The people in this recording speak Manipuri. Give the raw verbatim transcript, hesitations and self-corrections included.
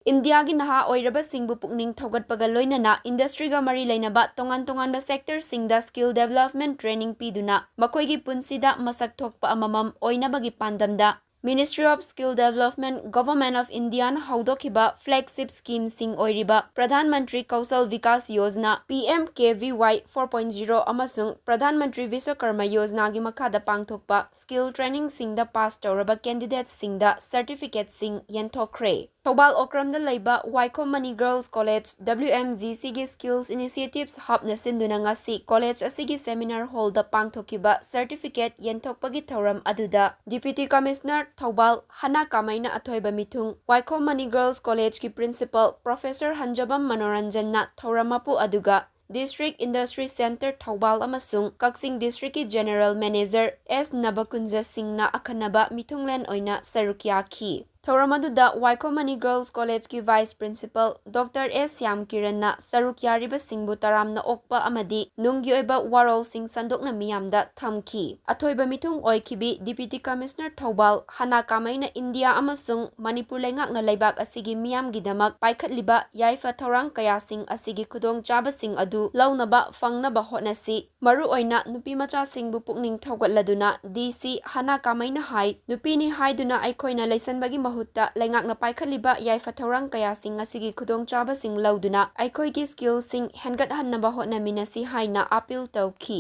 ꯏꯟꯗꯤꯌꯥꯒꯤ ꯅꯍꯥ ꯑꯣꯏꯔꯕꯁꯤꯡꯕꯨ ꯄꯨꯛꯅꯤꯡ ꯊꯧꯒꯠꯄꯒ ꯂꯣꯏꯅꯅ ꯏꯟꯗꯁꯇ꯭ꯔꯤꯒ ꯃꯔꯤ ꯂꯩꯅꯕ ꯇꯣꯉꯥꯟ ꯇꯣꯉꯥꯟꯕ ꯁꯦꯛꯇꯔꯁꯤꯡꯗ ꯁ꯭ꯀꯤꯜ ꯗꯦꯕꯂꯞꯃꯦꯟꯠ ꯇ꯭ꯔꯦꯅꯤꯡ ꯄꯤꯗꯨꯅ ꯃꯈꯣꯏꯒꯤ ꯄꯨꯟꯁꯤꯗ ꯃꯁꯛ ꯊꯣꯛꯄ ꯑꯃꯃꯝ ꯑꯣꯏꯅꯕꯒꯤ ꯄꯥꯟꯗꯝꯗ Ministry of Skill Development, Government of Indiaꯅ ꯍꯧꯗꯣꯛꯈꯤꯕ ꯐ꯭ꯂꯦꯒꯁꯤꯞ ꯁ꯭ꯀꯤꯝꯁꯤꯡ ꯑꯣꯏꯔꯤꯕ Pradhan Mantri Kaushal Vikas Yojana, P M K V Y four point zero ꯑꯃꯁꯨꯡ ꯄ꯭ꯔꯙꯥꯟ ꯃꯟꯇ꯭ꯔꯤ ꯚꯤꯁ꯭ꯋꯀꯔꯃ ꯌꯣꯖꯅꯥꯒꯤ ꯃꯈꯥꯗ ꯄꯥꯡꯊꯣꯛꯄ ꯁ꯭ꯀꯤꯜ ꯇ꯭ꯔꯦꯅꯤꯡꯁꯤꯡꯗ ꯄꯥꯁ ꯇꯧꯔꯕ ꯀꯦꯟꯗꯤꯗꯦꯠꯁꯤꯡꯗ ꯁꯔꯇꯤꯐꯤꯀꯦꯠꯁꯤꯡ ꯌꯦꯟꯊꯣꯛꯈ꯭ꯔꯦ꯫ ꯊꯧꯕꯥꯜ ꯑꯣꯀ꯭ꯔꯝꯗ ꯂꯩꯕ Waikhom Mani girls college, W M G Cꯒꯤ Skills Initiatives Hubꯅ ꯁꯤꯟꯗꯨꯅ ꯉꯁꯤ ꯀꯣꯂꯦꯖ ꯑꯁꯤꯒꯤ ꯁꯦꯃꯤꯅꯥꯔ ꯍꯣꯜꯗ ꯄꯥꯡꯊꯣꯛꯈꯤꯕ ꯁꯔꯇꯤꯐꯤꯀꯦꯠ ꯌꯦꯟꯊꯣꯛꯄꯒꯤ ꯊꯧꯔꯝ ꯑꯗꯨꯗ Deputy Commissioner ꯊꯧꯕꯥꯜ ꯍꯅꯥ ꯀꯥꯃꯩꯅ ꯑꯊꯣꯏꯕ ꯃꯤꯊꯨꯡ, ꯋꯥꯏꯈꯣꯝ ꯃꯅꯤ ꯒꯔꯜꯁ ꯀꯣꯂꯦꯖꯀꯤ ꯄ꯭ꯔꯤꯟꯁꯤꯄꯜ ꯄ꯭ꯔꯣꯐꯦꯁꯔ ꯍꯟꯖꯕꯝ ꯃꯅꯣꯔꯟꯖꯟꯅ ꯊꯧꯔꯝ ꯃꯄꯨ ꯑꯗꯨꯒ District Industry Centre ꯊꯧꯕꯥꯜ ꯑꯃꯁꯨꯡ ꯀꯛꯆꯤꯡ ꯗꯤꯁꯇ꯭ꯔꯤꯛꯀꯤ ꯖꯦꯅꯔꯦꯜ ꯃꯦꯅꯦꯖꯔ ꯑꯦꯁ ꯅꯕꯀꯨꯟꯖ ꯁꯤꯡꯅ ꯑꯈꯟꯅꯕ ꯃꯤꯊꯨꯡꯂꯦꯟ ꯑꯣꯏꯅ ꯁꯔꯨꯛ ꯌꯥꯈꯤ꯫ ꯊꯧꯔꯝ ꯑꯗꯨꯗ ꯋꯥꯏꯈꯣꯝ ꯃꯅꯤ ꯒꯔꯜꯁ ꯀꯣꯂꯦꯖꯀꯤ ꯚꯥꯏꯁ ꯄ꯭ꯔꯤꯟꯁꯤꯄꯜ ꯗꯣꯛꯇꯔ ꯑꯦꯁ ꯁ꯭ꯌꯥꯝ ꯀꯤꯔꯟꯅ ꯁꯔꯨꯛ ꯌꯥꯔꯤꯕꯁꯤꯡꯕꯨ ꯇꯔꯥꯝꯅ ꯑꯣꯛꯄ ꯑꯃꯗꯤ ꯅꯨꯡꯒꯤ ꯑꯣꯏꯕ ꯋꯥꯔꯣꯜꯁꯤꯡ ꯁꯟꯗꯣꯛꯅ ꯃꯤꯌꯥꯝꯗ ꯊꯝꯈꯤ꯫ ꯑꯊꯣꯏꯕ ꯃꯤꯊꯨꯡ ꯑꯣꯏꯈꯤꯕꯤ Deputy Commissioner ꯊꯧꯕꯥꯜ ꯍꯅꯥ ꯀꯥꯃꯩꯅ ꯏꯟꯗꯤꯌꯥ ꯑꯃꯁꯨꯡ ꯃꯅꯤꯄꯨꯔ ꯂꯩꯉꯥꯛꯅ ꯂꯩꯕꯥꯛ ꯑꯁꯤꯒꯤ ꯃꯤꯌꯥꯝꯒꯤꯗꯃꯛ ꯄꯥꯏꯈꯠꯂꯤꯕ ꯌꯥꯏꯐ ꯊꯧꯔꯥꯡ ꯀꯌꯥꯁꯤꯡ ꯑꯁꯤꯒꯤ ꯈꯨꯗꯣꯡꯆꯥꯕꯁꯤꯡ ꯑꯗꯨ ꯂꯧꯅꯕ ꯐꯪꯅꯕ ꯍꯣꯠꯅꯁꯤ꯫ ꯃꯔꯨꯑꯣꯏꯅ ꯅꯨꯄꯤꯃꯆꯥꯁꯤꯡꯕꯨ ꯄꯨꯛꯅꯤꯡ ꯊꯧꯒꯠꯂꯗꯨꯅ D C ꯍꯅꯥ ꯀꯥꯃꯩꯅ ꯍꯥꯏ, ꯅꯨꯄꯤꯅꯤ ꯍꯥꯏꯗꯨꯅ ꯑꯩꯈꯣꯏꯅ ꯂꯩꯁꯟꯕꯒꯤ ꯃꯍꯨꯠꯇ ꯂꯩꯉꯥꯛꯅ ꯄꯥꯏꯈꯠꯂꯤꯕ ꯌꯥꯏꯐ ꯊꯧꯔꯥꯡ ꯀꯌꯥꯁꯤꯡ ꯑꯁꯤꯒꯤ ꯈꯨꯗꯣꯡꯆꯥꯕꯁꯤꯡ ꯂꯧꯗꯨꯅ ꯑꯩꯈꯣꯏꯒꯤ ꯁ꯭ꯀꯤꯜꯁꯤꯡ ꯍꯦꯟꯒꯠꯍꯟꯅꯕ ꯍꯣꯠꯅꯃꯤꯟꯅꯁꯤ ꯍꯥꯏꯅ ꯑꯥꯄꯤꯜ ꯇꯧꯈꯤ꯫